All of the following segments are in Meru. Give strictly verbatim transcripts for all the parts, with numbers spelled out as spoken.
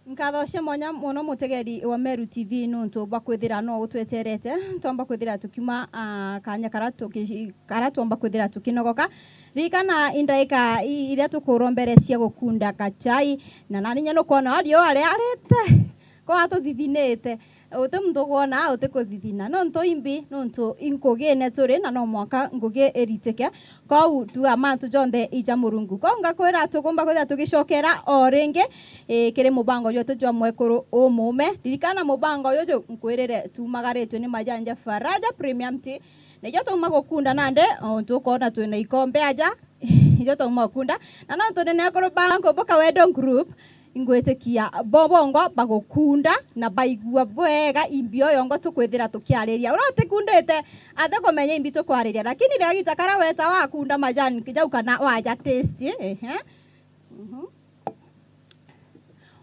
Nkatho cia mwanya mono mutegeri wa Meru T V nuntu bwa kwithira no utweterete. Twomba kwithira tukiuma, ah, kanya kara tuki-, kara twomba kwithira tukinogoka. Ririkana indaika i-, iria tukuromberecia gukunda kachai, na nani nya nukwona o riua riarite, ko atuthithinite. Uti muntu ukwona uti kuthithina. Nontu imbi, nontu inkugine turi, na no mwanka ngugi iritike. Kou tuga mantu jonthe ija Murungu. Kou ngakwira tukumba kwithira tugicokera o ringi, ii, kiri mubango jwetu jwa mwekuru umuume. Ririkana mubango juju nkwirire tumagaritwe ni Majanja Faraja Premium Tea. Nijo twauma gukunda nandi, o, tukwona twina ikombe aja, ijo twauma gukunda. Na nontu ni nekuru ba Nkubuka Wendo Group, ingwitikia bo bongo bagukunda na baigua bwega imbi o yongo tukwithira tukiariria. Uria utikundite, ate kumenya imbi tukwariria. Lakini riria gita karia weta wakunda majani jau kana waja taste, ehe. Mhm.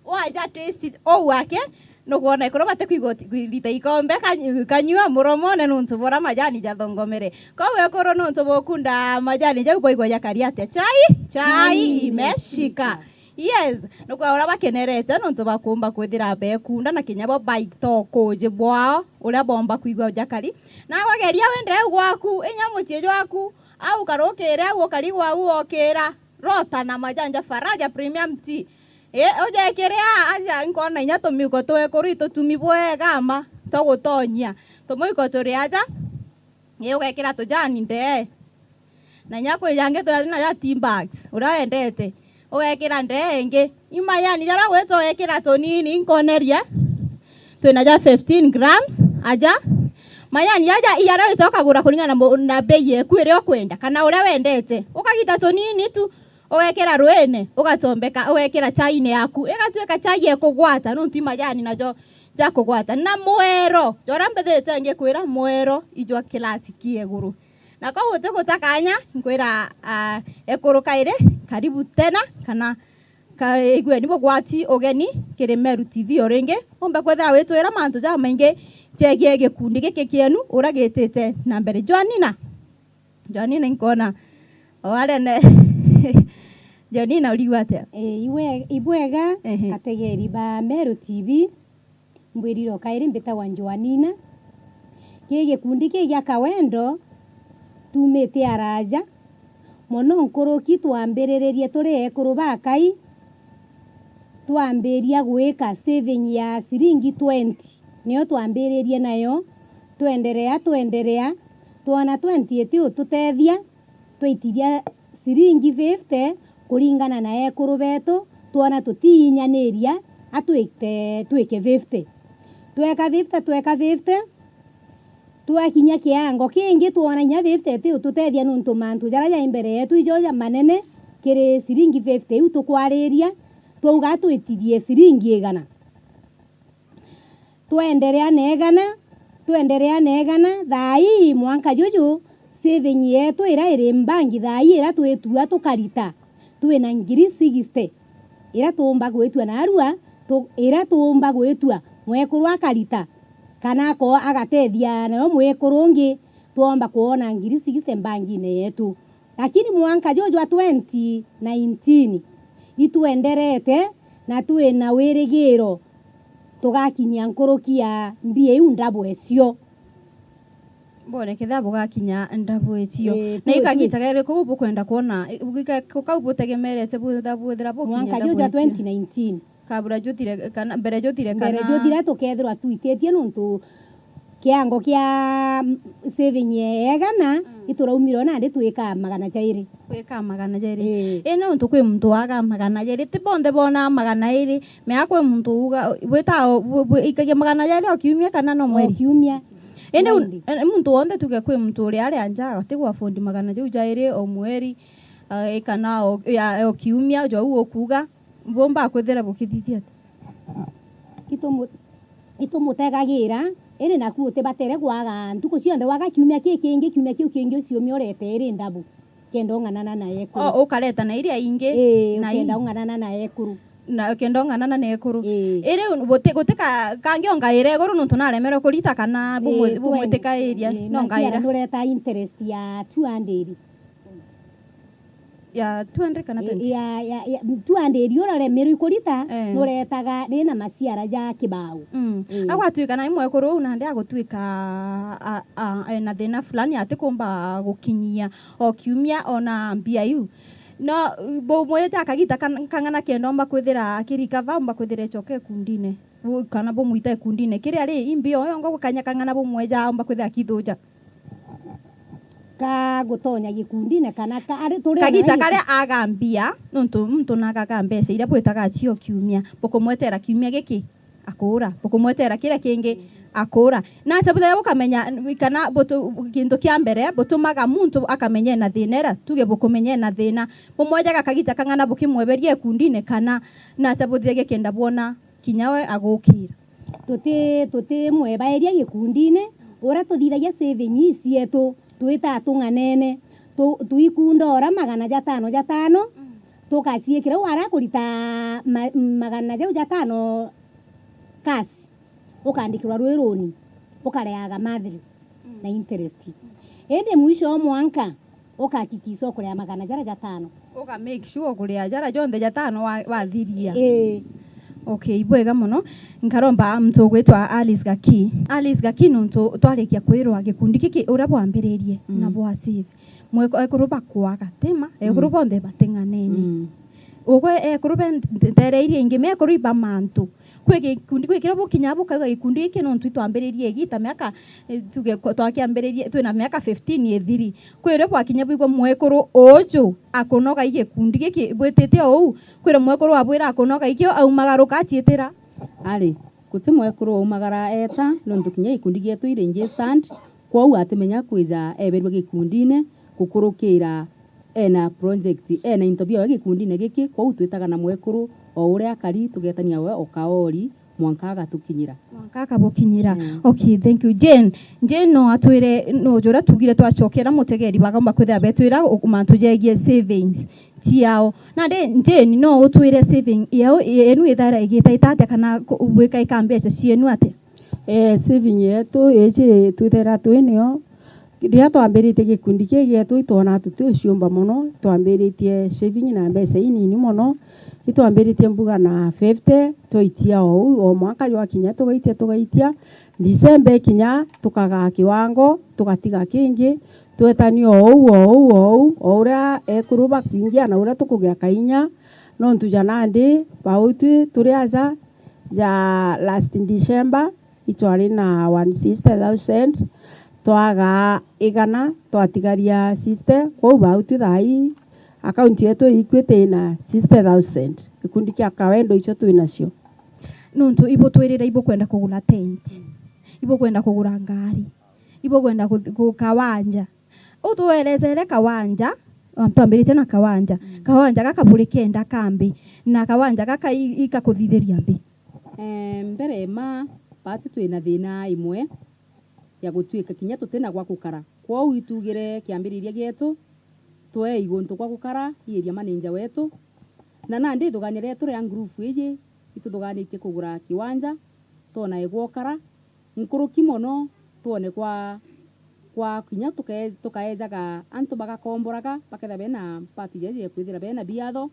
Waja taste ou wake, nukwona ekuru batikwigua uti-, kwirita ikombe kany-, kanyua muromone nuntu bura majani jathongomere. Kou ekuru nuntu bukunda majani jau boigua jakari atia? Chai, chai imeshika. Yes, nukwona uria bakenerete nuntu bakumba kwithira bekunda na kinya bo baita ukuji bwao uria bomba kwigua jakari. Na wageria wende au gwaku, inya mucii jwaku, au karukire au ukari gwau wokira. Rota na Majanja Faraja Premium Tea. Ii, ujekiria aja, nkona inya tumiuko twekuru itutumi bwega ma twa gutonyia. Tumuiko turi aja. Ii, ugekira tujani ndee. Na inya kwi jangi twa, naja tea bags, uria wendete. Ugekira ndee ingi. I majani jaria gwita ugekira tunini, nkonerie. Twina ja fifteen grams, aja. Majani jaja i jaria wita ukagura kuringana na mu-, na bei yeku iria ukwenda, kana uria wendete. Ukagita tunini tu, ugekira ruine, ugatombeka, ugekira chaine yaku. Igatuika chai ekugwata, nontu i majani najo jakugwata. Na mwero, joria mbithite ngikwira, mwero ijwa kilasi ki iguru. Na kou utiguta kanya, nkwira, ah, ekuru kairi, karibu tena, kana ka-, igueni bugwati ugeni kiri Meru T V o ringi. Umbe kwithira witwira mantu jamaingi jegie gikundi giki kienu uria gitite na mbere. Joanina? Joanina inkona o aria ne-, Joanina, urigwa atia? Ii, iwe-, ibwega, ehe, ategeri ba Meru T V. Mbwirire o kairi, mbitagwa Joanina. Kiri gikundi kii gia Kawendo, tumite araja mono nkuruki, twambiriririe turi ekuru bakai, twambiria gwika saving ya ciringi twenty. Niyo twambiririe nayo, twenderea, twenderea, twona twenty iti ututethia, twaitiria ciringi fifty kuringana na ekuru betu, twona tutiinyaniria, atwite, twike fifty. Tweka fifty, tweka fifty, twakinya kiango kingi, twona inya fifty iti ututethia, nontu mantu jaria jai mbere yetu ijo ja manene kiri ciringi fifty iu tukwariria, twauga atwitirie ciringi igana. Twenderea na igana, twenderea na igana, thaa ii mwanka juju, saving yetu iria iri mbangi thaa ii iria twitua tukarita, twina ngiri sixty, iria tuumba gwitua narua, tu-, iria tuumba gwitua mwekuru akarita, kana ako-, agatethia nayo mwekuru ungi, twomba kwona ngiri sixty mbangine yetu. Lakini mwanka juju jwa twenty nineteen, itwenderete na twina wirigiro tugakinyia nkuruki ya mbia iu ndabwe cio. Bone kethira bugakinya ndabwe cio. Ii, na tu-, ikagita tu- gariku bukwenda kwona, i-, buka-, kau butegemerete bwitha-, bwithira bukinya mwanka juju jwa ndabwe cio? Twenty nineteen. Kabura juthire, kana mbere juthire, mbere kana juthire tukethirwa twititie nontu kiango kia, mm, saving ya igana, mm, ituraumire o nandi twika magana jairi. Twika magana jairi. Ii. Ii, nontu kwi muntu waga magana jairi, ti bonthe bona magana jairi, mea kwi muntu uga, wita o, bu-, bu-, ikagia magana jairi o kiumia kana no mweri? O kiumia. Indi un-, Monthly. Eh, muntu wonthe tuge kwi muntu uria ari a nja, ati gwa afford magana jau jairi o mweri, eh, kana o, ya, o kiumia, jau ukuuga, bumba kwithira bukithithia atia? Itumu-, itumutegagira, indi naku utibatere kwaga ntuku cionthe, waga kiumia kiu kingi, kiumia kiu kingi uciumia urete iri ndabu, kenda ung'anana na ekuru. O, ukareta na iria ingi. Ii, na ukenda i- ung'anana na ekuru. Na ukenda ung'anana na ekuru. Ii. Iri un-, guti, guti ka-, kangi ongaira iguru nontu naremerwe kurita kana bumu-, ii, bumwitikairia? Ii, no ngaira. Maciara nureta interest ya two hundred. Ya two hundred kana twenty? Ya, ya, ya, two hundred urore miru ikurita, eh, nuretaga rina maciara ja kibau. Mm. Eh. Agwatuika na imwe kuru uu nandi agutwika a, a, ena thina fulani atikumba gukinyia o kiumia ona mbia iu. No, bu-, mweja kagita kan-, kang'ana kenda omba kwithira akirikava, omba kwithira echoke ikundine. Bu-, kana bumwita ikundine. Kiria ri, imbi o yongo gukanya kang'ana bumweja omba kwithira akithuja. Ka gutonya gikundine kana ka-, ari turi kagita karia agambia, nontu muntu nagaga mbeca iria bwitaga achio kiumia, bukumwetera kiumia giki, akuura. Bukumwetera kiria kingi, akuura. Na acha buthe bukamenya, kana butu-, kintu kia mbere, butumaga muntu akamenya ena thina era, tuge bukumenya ena thina. Bumwejaga kagita kang'ana bukimweberia ikundine kana, na acha buthe gikenda bwona kinya we agukira. Tuti-, tutimwebaeria gikundine, uria tuthithagia saving cietu, twitaa tung'anene, tu-, tuikunda ora magana jatano jatano, tukaciikira u ara kurita ma-, magana jau jatano cash, ukandikirwa rwi runi, ukareaga monthly na interest. Indi mwisho o mwanka, ukahakikisha ukuria magana jaria jatano. Uka make sure ukuria jaria jonthe jatano wa-, wathiria. Ii. Okay, ibwega mono. Nkaromba muntu ugwitwa Alice Gaki. Alice Gaki, nontu twarikia kwirwa gikundi giki uria bwambiririe, mm, na bwa save. Mweko-, ekuru bakwaga, tima? Ekuru, mm, bonthe bating'anene. Mm. Ugwe ekuru be nteere iria ingi, me ekuru iba mantu. Kwi gikundi, kwi kiria bukinya bukauga gikundi giki nontu itwambiririe igita miaka, eh, tuge ko-, twakiambiririe twina miaka fifteen ithiri. Kwi rio bwakinya bwigua mwekuru uju akunoga i gikundi giki bwitite o uu, kwi rio mwekuru wabwira akunoga ikio aumagaruka aciitira. Ari, guti mwekuru waumagara eeta, nontu kinya gikundi gietu i registered, kwou atimenya kwija eberua gikundine gukurukira ena project, ena into biawe gikundine giki, kwou twitaga na mwekuru o uria akari, tugetania we o kaori, mwanka agatukinyira. Mwanka akabukinyira. Mm. Okay, thank you. Jane, Jane no atwire, no juria tugire twacokera mutegeri bagomba kwithira betwira u-, mantu jegie savings ciao. Nandi, Jane, no utwire saving yao, yenu ithaira igitaita atia kana ku-, gwikaika mbeca cienu atia? Eh, saving yetu iji twithaira twi nio, riria twambiritie gikundi kii gietu, itwona tuticiumba mono, twambiritie saving na mbeca inini mono, itwambiritie mbuga na fifty, twaitia o uu, o mwanka jwakinya tugaitia, tugaitia, December ikinya tukagaa kiwango, tugatiga kingi, twetania o uu, o uu, o uu, o uria ekuru bakwingia na uria tukugia kainya, nontu ja nandi, bau twi turi aja, ja last December, itwari na one sixty thousand, twaga igana, twatigaria sixty, kwou bau twi thaa ii, account yetu ikwite ina sixty thousand, gikundi kia kawendo icio twi nacio. Nontu ibutwirire ibukwenda kugura tent, ibukwenda kugura ngari, ibukwenda ku-, ku-, kawanja. Utuelezere kawanja, twambiritie na kawanja. Mm. Kawanja gaka buri kenda kambi, na kawanja gaka i-, ikakuthithiria mbi? Eh, mbere ma, batu twina thina imwe ya gutwika kinya tutina gwa gukara. Kwou itugire kiambiriria gietu, twei guntu gwa gukara, i area manager wetu. Na nandi ithugania rietu ria ngurubu iji, ituthuganitie kugura kiwanja, twona igwokara, nkuruki mono, twone kwa, kwa kinya tuke-, tukaejaga antu bagakomboraga, bakethira bena part ya kwithira bena biatho,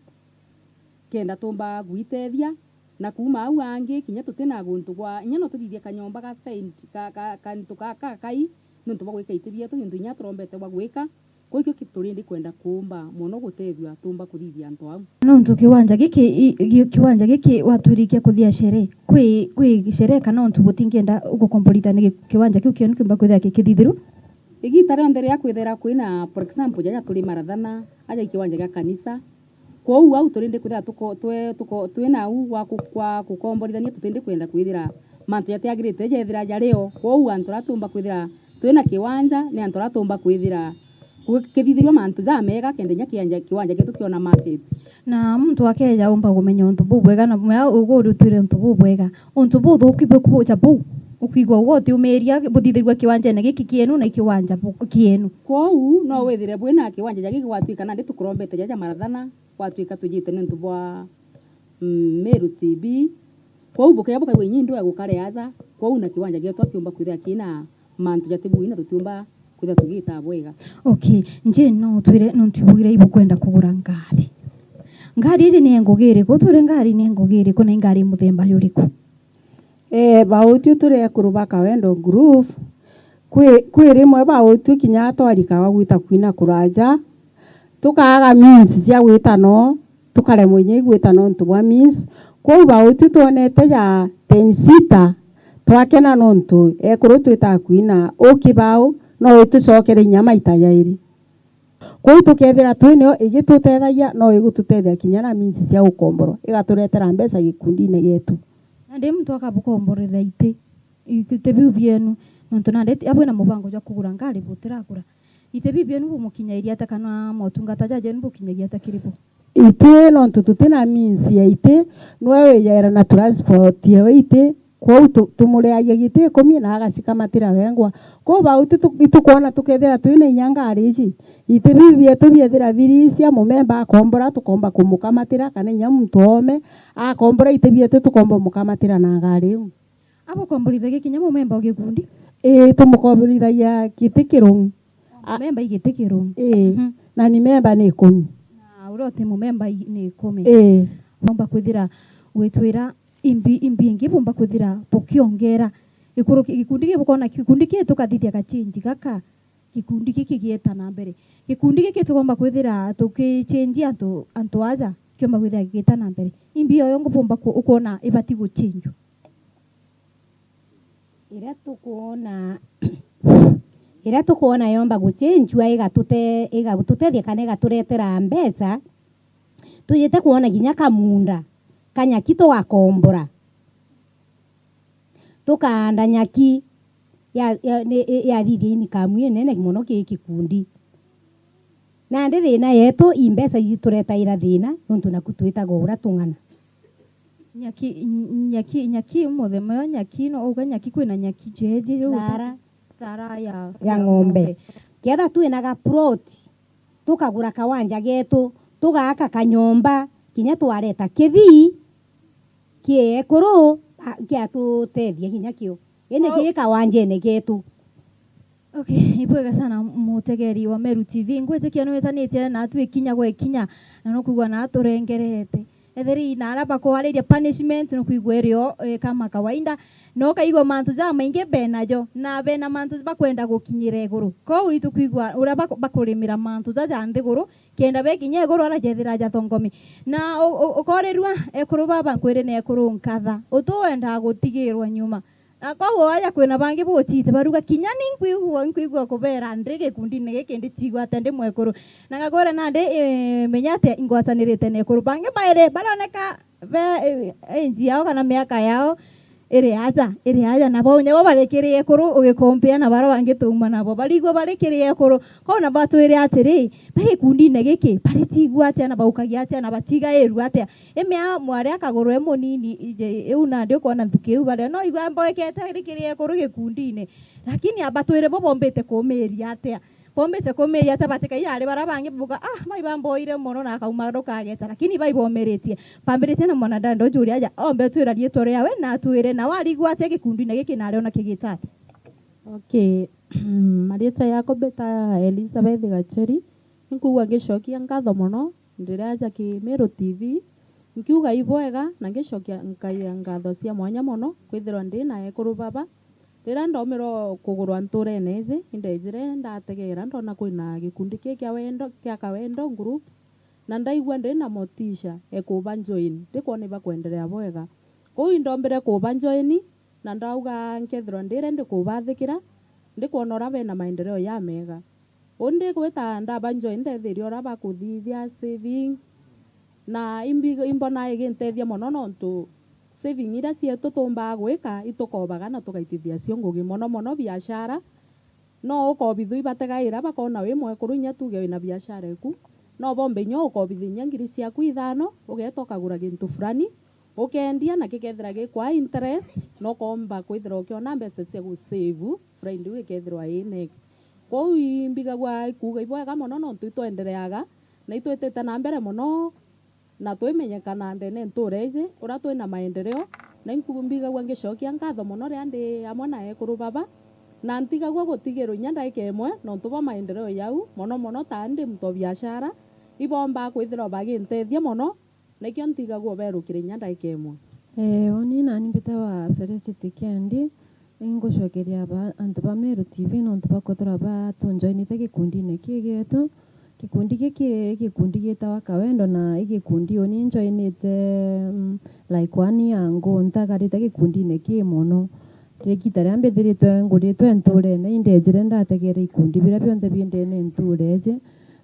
kenda tumba gwitethia, na kuuma au angi, kinya tutina guntu gwa, inya no tuthithie kanyomba ga side, ka, ka, kantu ka, ka, kai, nontu bwa gwika iti bietu, nontu inya turombete bwa gwika, Kwou ikio ki-, turi ndikwenda kuumba mono gutethua tuumba kuthithia antu au. Nontu kiwanja giki, i, gi-, kiwanja giki watwirikia kuthia sherehe, kwi, kwi sherehe kana untu butingienda ugukomborithia ni gi-, kiwanja kiu kienu kiumba kwithia ki-, kithithiru? Igita rionthe riria kwithira kwina, for example, jaja turi Marathana, aja i kiwanja gia kanisa, Kwou au turi ndi kwithira tuko-, twe-, tuko-, twina au gwa ku-, gwa gukomborithania, tutindi kwenda kwithira mantu jatiagirite jethira jario. Kwou antu aria tuumba kwithira twina kiwanja, ni antu aria tuumba kwithira kukithithirua mantu jamega, kenda inya kianja-, kiwanja gietu kiona market. Na muntu akeja umba kumenya untu bubwega, na mea uguri utwire untu bubwega. Untu buthuku ibwikubucha buu, ukwigua ugwe utiumiria buthithirua kiwanjene giki kienu na i kiwanja bu-, kienu. Kwou no withire bwina kiwanja ja giki gwatwika nandi tukurombete jaja Marathana, gwatwika twijite niuntu bwa, mm, Meru T B. Kwou bukea bukaigua inya indu ya gukare aja, kwou na kiwanja gietu akiumba kwithira kina mantu jati bui na tutiumba Kwithira tugiita bwega. Okay, Jane, no utwire nontu ibugire ibukwenda kugura ngari. Ngari iji ni ngugi iriku? Utwire ngari ni ngugi iriku na i ngari muthemba juriku? Ee, bautu turi ekuru ba Kawendo Group, kwi, kwi rimwe bautu kinya twarikaga gwita kwina kuraja, tukaaga means cia gwita noo, tukaremwa inya igwita nontu bwa means. Kwou bautu twonete ja ten seater, twakena nontu ekuru twitaga kwina u kibau, no itucokere inya maita jairi. Kwou tukethira twi nio igitutethagia, no igututethia kinya na means cia gukomborwa, igaturetera mbeca gikundine gietu. Nandi muntu akabukomborera iti, iti biu bienu, nontu nandi abo ena mubango jwa kugura ngari butiragura. Iti biu bienu bumukinyairia ata, kana motungata ja jenu bukinyagia ata kiri bo? Iti, nontu tutina means ya iti, nwe wijaira na transport yewe iti, kwou tu-, tumuriagia giti ikumi na agacikamatira wengwa. Kwou bau itu-, itukwona tukethira twina inya ngari iji, iti biu bietu biethira biri cia mumemba akombora, tukomba kumukamatira, kana inya muntu oome akombora iti bietu tukomba umukamatira na ngari iu. Abo komborithagia kinya mumemba o gikundi? Ii, tumukomborithagia giti kirungi. A- Mumemba i giti kirungi. Ii, mhm, na ni memba ni ikumi. Na uria uti mumemba i-, ni ikumi. Ii. Bumba kwithira gwitwira imbi, imbi ingi bumba kwithira bukiongera. Gikuru ki-, gikundi ki bukona gikundi ki tukathithia gachenji gaka, gikundi giki gieta na mbere. Gikundi giki tugomba kwithira tukichenjia antu, antu aja kiomba kwithira gigieta na mbere. Imbi yoyo ngubumba ku-, ukwona ibati guchenjwa? Iria tukwona, iria tukwona yomba guchenjua igatute-, igatutethia kana igaturetera mbeca, tujite kwona kinya kamunda ka nyaki tugakombora, tukaanda nyaki ya, ya, ni, yathithia inikamu inene mono ki gikundi. Nandi thina yetu, i mbeca ituretaira thina, nontu naku twitagwa uria tung'ana. Nyaki, nyaki, nyaki, muthemba yo nyaki, no uga nyaki, kwina nyaki jeje, riu thara, thara ya, ya ng'ombe. Ketha twina ga plot, tukagura kawanja getu, tugaaka kanyomba, kinya twareta kithii, ki ekuru, a, kiatutethia kinya kio. Indi ki kawanjene getu. Okay, ibwega sana mutegeri wa Meru T V. Ngwitikia ni witanitie naatu ikinya gwa ikinya, na nukwigua na aturengerete. Etheri na aria bakwariria punishment nukwigua irio, eh, kama kawaida. Na ukaigua mantu jamaingi benajo, na bena mantu bakwenda gukinyira iguru. Kou itukwigua uria bak-, bakurimira mantu jaja nthiguru, kenda bekinya iguru aria jethira jathongomi. Na u-, u-, ukorirua, ekuru baba nkwire ni ekuru nkatha. Utu wendaa gutigirwa nyuma. Na kwou aja kwina bangi bucite baruga, kinya ni nkwigua, nkwigua kubera ndi gikundine giki ndichigwate ndi mwekuru. Na ngakwira nandi, eh, menya ati ingwatanirite na ekuru bangi bairi baroneka be, eh, age yao kana miaka yao iri aja, iri aja, nabo nyabo bari kiri ekuru ugikompea na baria bangi tuuma nabo. Barigua bari kiri ekuru. Kwou na batwire atiri, ba gikundine giki, barichigua atia na baukagia atia na batigairua atia? Imea mwari akagurwe munini, ije, iu nandi ukwona nthuki iu baria. No igua mboekete rikiri ekuru gikundine. Lakini abatwire bo bombite kumiria atia? Bombite kumiria atia? Batikai ari baria bangi buga, "Ah, bai bamboire mono na akauma rukageta." Lakini bai bomiritie. Bambiritie na mwanadada uju uria aja, ombe twira riitwa riawe na atwire, na warigwa atia gikundine giki na ariona kigita atia? Okay. Marieta yakwa mbita Elizabeth Gacheri. Inkwigua ngicokia nkatho mono, ndiraja ki Meru T V, nkiuga ibwega, na ngicokia nkaia nkatho cia mwanya mono kwithirwa ndi na ekuru baba. Riria ndaumirwe kugurwa nturene iji, indejire ndategera, ndona kwina gikundi ki kia wendo, kia Kawendo Group, na ndaigua ndi na motisha e kuba join, ndikwona ibakwenderea bwega. Kwou indombire kuba join, na ndauga nkethirwa ndi ready kubathikira, ndikwona uria bena maendeleo jamega. Undi gwita ndaba njoe ndethiria uria bakuthithia saving, na imbi-, imbonaa igintethia mono, nontu saving iria cietu tumbaa gwika itukobaga na tugaitithia cio ngugi, mono mono biashara. No ukobithua ibategaira bakona wi mwekuru, inya tuge wina biashara eku, no bombe inya ukobithia inya ngiri ciaku ithano, ugeeta ukagura gintu fulani, ukeendia, na gikethira gikwaa interest, na ukoomba kwithira ukiona mbeca cia gu save Friday iu ikethirwa ii next. Kwou imbigagua ikuuga ibwega mono, nontu itwendereaga na itwitite na mbere mono, na twimenyekana ndene ntuura iji uria twina maendeleo, na imbiga-, imbigagua ngicokia nkatho mono riria ndi amwe na ekuru baba, Na ntigagua gutigirwa inya ndaika imwe nontu bwa maendeleo jau, mono mono ta ndi muntu wa biashara, ibombaa kwithirwa bagintethia mono, nikio ntigagua berukire inya ndaika imwe. Ee, uuni nani mbitawa Felicity Kendi, ingucokeria ba, antu ba Meru T V nontu bwa kwithirwa batunjoinite gikundine kii gietu. Gikundi giki i gikundi gitawa Kawendo, na i gikundi uuni njoinite, mm, like one year ago, ntagarite gikundine kii mono. Igita riria mbithiritwe nguritwe ntuurene, indejire ndategera ikundi biria bionthe bi ndene ntuure iji,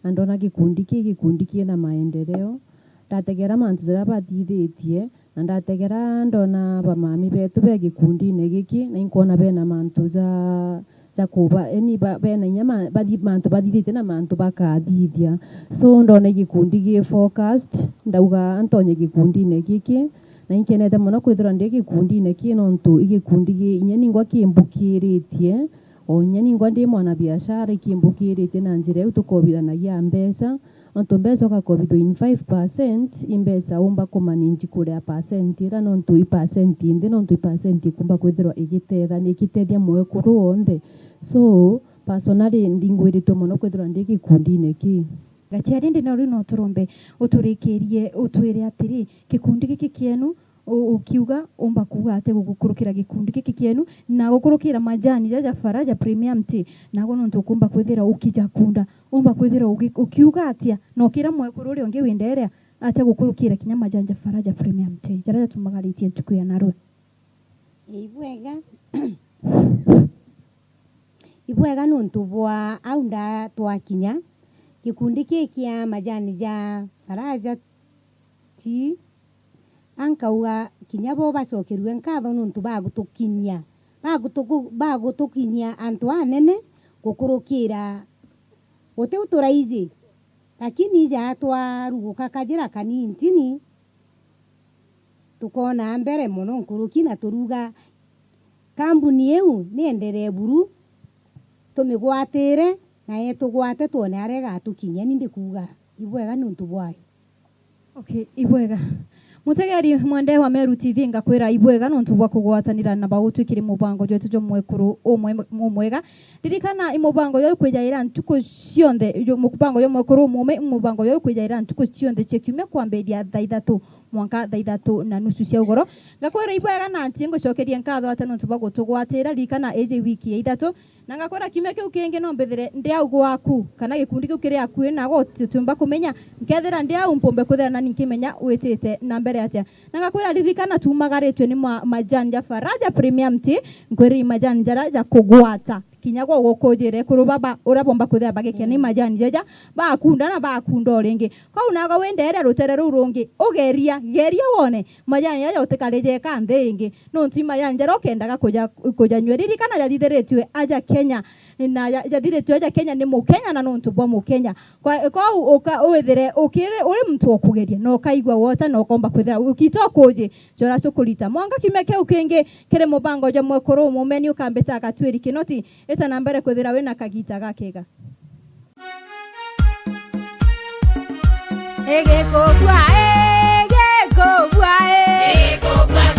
na ndona gikundi kii gikundi kina maendeleo. Ndategera mantu jaria bathithitie, na ndategera ndona bamami betu be gikundine giki, na inkwona bena mantu ja, ja kuba, yani ba, bena inya ma, bathi, mantu bathithitie na mantu bakathithia. So, ndona gikundi gi focused, ndauga ntonye gikundine giki, na inkenete mono kwithirwa ndi gikundine ki, nontu i gikundi gi, inya ningwa kimbukiritie, o inya ningwa ndi mwana biashara, ikimbukiritie na njira iu tukobithanagia mbeca, nontu mbeca ukakobithua in five percent, i mbeca umba kumanage kuria percent iria, nontu i percent inthi, nontu i percent ikumba kwithirwa igitethania, ikitethia mwekuru wonthe. So, personally, ndingwiritue mono kwithirwa ndi gikundine ki. Gachiari, ndi no riu no turombe uturikirie, utwire atiri, gikundi giki kienu, u-, ukiuga, umba kuuga atia gukurukira gikundi giki kienu, na gukurukira majani jaja ja Faraja Premium Tea, nago nontu ukumba kwithira ukijakunda, umba kwithira ugi-, ukiuga atia, na ukira mwekuru uria ungi wi ndeere atia gukurukira kinya majani ja Faraja Premium Tea, jaria jatumagaritie ntuku ya narua? Ibwega. Ibwega nontu bwa au nda twakinya, gikundi kii kia majani ja Faraja Tea, ankauga kinya bo bacokerue nkatho nontu bagutukinyia, bagutuku-, bagutukinyia antu anene gukurukira. Gutiu turaiji, lakini ija twaruguka kajira kanintini, tukoona mbere mono nkuruki, na turuga, kambuni iu nienderee buru, tumigwatire, na itugwate twone aria igatukinyia. Ni ndikuuga ibwega niuntu bwayo. Okay, ibwega. Mutegeri mwende wa Meru T V, ngakwira ibwega niuntu bwa kugwatanira na bagutwikiri mubango jwetu jwa mwekuru umwe, umwega. Ririkana, i mubango jwa kwijaira ntuku cionthe, ju-, mubango jwa mwekuru umume, i mubango jwa kwijaira ntuku cionthe cia kiumia kwambiria thaa ithatu mwanka thaa ithatu na nusu cia ugoro. Ngakwira ibwega na nti ngucokerie nkatho atia niuntu bwa gutugwatira. Ririkana, iji wiki ya ithatu, na ngakwira kiumia kiu kingi no mbithire ndi au gwaku, kana gikundi kiu kiri akui nago, ti-, tiumba kumenya. Nkethira ndi au, mpumbe kwithira nani nkimenya witite na mbere atia. Na ngakwira, ririkana, tumagaritwe ni ma-, majani ja Faraja Premium Tea, nkwiriri majani jaria ja kugwata. Kinya gwe ugukujire ekuru baba uria bomba kwithira bagikia ni majani jaja, bakunda na bakunda o ringi. Kwou nago wi ndeere rutere ruu rungi, ugeria, geria wone majani jaja utikarije eka nthi ingi, nontu i majani jaria ukendaga kuja, kujanyua. Ririkana, jathithiritue aja Kenya, na ja-, jathithiritue aja Kenya ni Mukenya na nontu bwa Mukenya. Kwa, kwou uka-, withire ukiri, uri muntu wa kugeria, na ukaigua wota, na ukomba kwithira ukita ukuji, jora cukurita. Mwanka kiumia kiu kingi, kiri mubango jwa mwekuru umumeni ukambita Gatwiri Kinoti, ita na mbere kwithira wina kagita gakega. Igikubua, igikubua, igikubua.